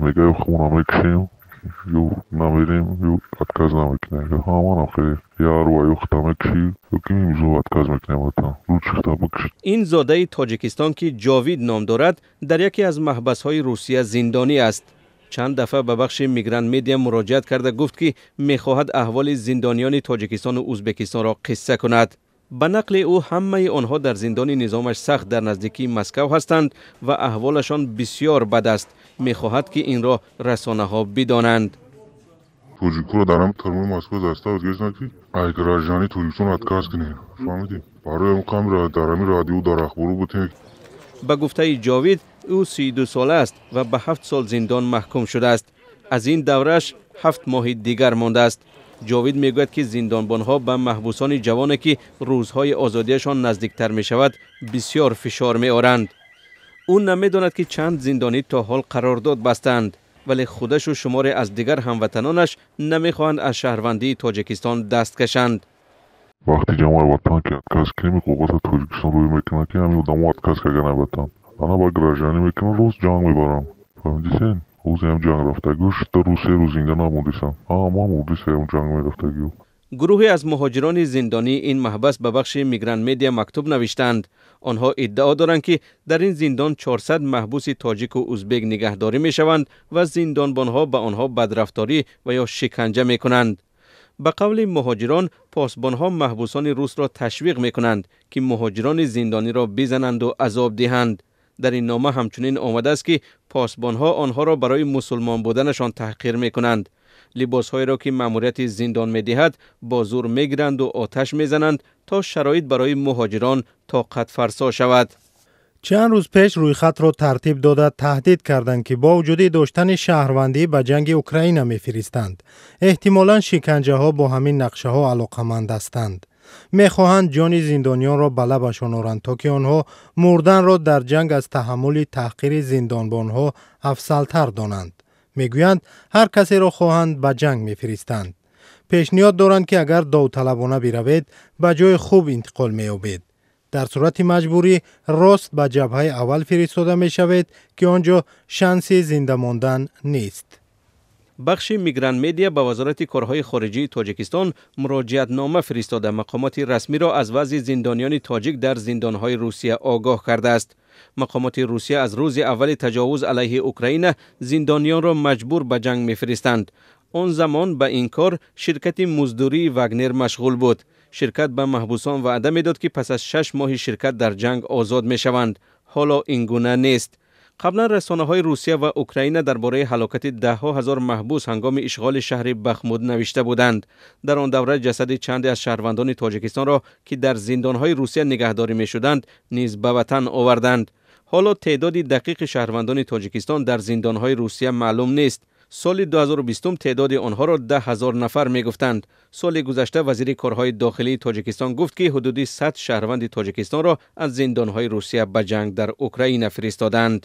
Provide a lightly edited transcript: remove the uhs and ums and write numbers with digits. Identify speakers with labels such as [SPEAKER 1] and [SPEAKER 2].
[SPEAKER 1] Мега, хона мекушем, ё намерем, ё отказ намекунем. Ҳаманам хеле яру ё хута мекушӣ, ё ки имзо отказ мекунем ватан. Лучше хута бикушӣ.
[SPEAKER 2] Ин зодаи Тоҷикистон, ки Ҷовид ном дорад, дар яке аз маҳбасҳои Русия зиндонӣ аст. Чанд дафъа ба бахши Мигрант Медиа муроҷиат карда, гуфт, ки мехоҳад аҳволи зиндониёни Тоҷикистону Ӯзбекистонро қисса кунад. Ба нақли ӯ, ҳамаи онҳо дар зиндони низомаш сахт дар наздикии Москав ҳастанд ва аҳволашон бисёр бад аст. Мехоҳад, ки инро расонаҳо бидонанд.
[SPEAKER 1] Тоҷикоро дар ҳамин тюрьмаи Москва заставить гирифтанд, ки ай граждании Тоҷикистон отказ кунем. Фаҳмидӣ? Барои ҳамин камера дар ҳамин радио, дар ахбору бутем.
[SPEAKER 2] Ба гуфтаи Ҷовид, ӯ 32 сола аст ва ба 7 сол зиндон маҳкум шудааст. Аз ин давраш 7 моҳи дигар мондааст. Ҷовид мегӯяд, ки зиндонбонҳо ба маҳбусони ҷавоне, ки рӯзҳои озодияшон наздиктар мешавад, бисёр фишор меоранд. Ӯ намедонад, ки чанд зиндонӣ то ҳол қарордод бастаанд, вале худашу шуморе аз дигар ҳамватанонаш намехоҳанд аз шаҳрвандии Тоҷикистон даст кашанд.
[SPEAKER 1] Вақти ҷамоаи ватан ки отказ кунем, ҳуқуқата Тоҷикистон рӯй мекунад, ки ҳамин одамо отказ карданай ватан. Ана ба гражданӣ мекунанд, рост ҷанг мебаранд. Фаҳмидисен? Ҳозир ҳам ҷанг рафтагиҳо 2 рӯз, 3 рӯз зинда намондисам. Ҳама мурдисем ҷанг мерафтагиҳо.
[SPEAKER 2] Гурӯҳе аз муҳоҷирони зиндонии ин маҳбас ба бахши Мигрант Медиа мактуб навиштаанд. Онҳо иддао доранд, ки дар ин зиндон 400 маҳбуси тоҷику узбек нигаҳдорӣ мешаванд ва зиндонбонҳо ба онҳо бадрафторӣ ва ё шиканҷа мекунанд. Ба қавли муҳоҷирон, посбонҳо маҳбусони русро ташвиқ мекунанд, ки муҳоҷирони зиндониро бизананду азоб диҳанд. Дар ин нома ҳамчунин омадааст, ки посбонҳо онҳоро барои мусулмон буданашон таҳқир мекунанд, либосҳоеро, ки маъмурияти зиндон медиҳад, бо зур мегиранду оташ мезананд, то шароит барои муҳоҷирон тоқатфарсо шавад.
[SPEAKER 3] Чанд рӯз пеш рӯйхатро тартиб дода, таҳдид карданд, ки бо вуҷуди доштани шаҳрвандӣ ба ҷанги Украина мефиристанд. Эҳтимолан шиканҷаҳо бо ҳамин нақшаҳо алоқаманд ҳастанд. Мехоҳанд ҷони зиндониёнро ба лабашон оранд, то ки онҳо мурданро дар ҷанг аз таҳаммули таҳқири зиндонбонҳо афзалтар донанд. Мегӯянд, ҳар касеро хоҳанд, ба ҷанг мефиристанд. Пешниҳод доранд, ки агар довталабона биравед, ба ҷои хуб интиқол меёбед, дар сурати маҷбурӣ рост ба ҷабҳаи аввал фиристода мешавед, ки он ҷо шанси зинда мондан нест.
[SPEAKER 2] Бахши Мигрант Медиа ба Вазорати корҳои хориҷии Тоҷикистон муроҷиатнома фиристода, мақомоти расмиро аз вазъи зиндониёни тоҷик дар зиндонҳои Русия огоҳ кардааст. Мақомоти Русия аз рӯзи аввали таҷовуз алайҳи Украина зиндониёнро маҷбур ба ҷанг мефиристанд. Он замон ба ин кор ширкати муздурии Вагнер машғул буд. Ширкат ба маҳбусон ваъда медод, ки пас аз 6 моҳи ширкат дар ҷанг озод мешаванд. Ҳоло ин гуна нест. Қаблан расонаҳои Русия ва Украина дар бораи ҳалокати даҳҳо ҳазор маҳбус ҳангоми ишғоли шаҳри Бахмуд навишта буданд. Дар он давра ҷасади чанде аз шаҳрвандони Тоҷикистонро, ки дар зиндонҳои Русия нигаҳдорӣ мешуданд, низ ба ватан оварданд. Ҳоло теъдоди дақиқи шаҳрвандони Тоҷикистон дар зиндонҳои Русия маълум нест. Соли 2020 теъдоди онҳоро 10 000 нафар мегуфтанд. Соли гузашта вазири корҳои дохилии Тоҷикистон гуфт, ки ҳудуди 100 шаҳрванди Тоҷикистонро аз зиндонҳои Русия ба ҷанг дар Украина фиристоданд.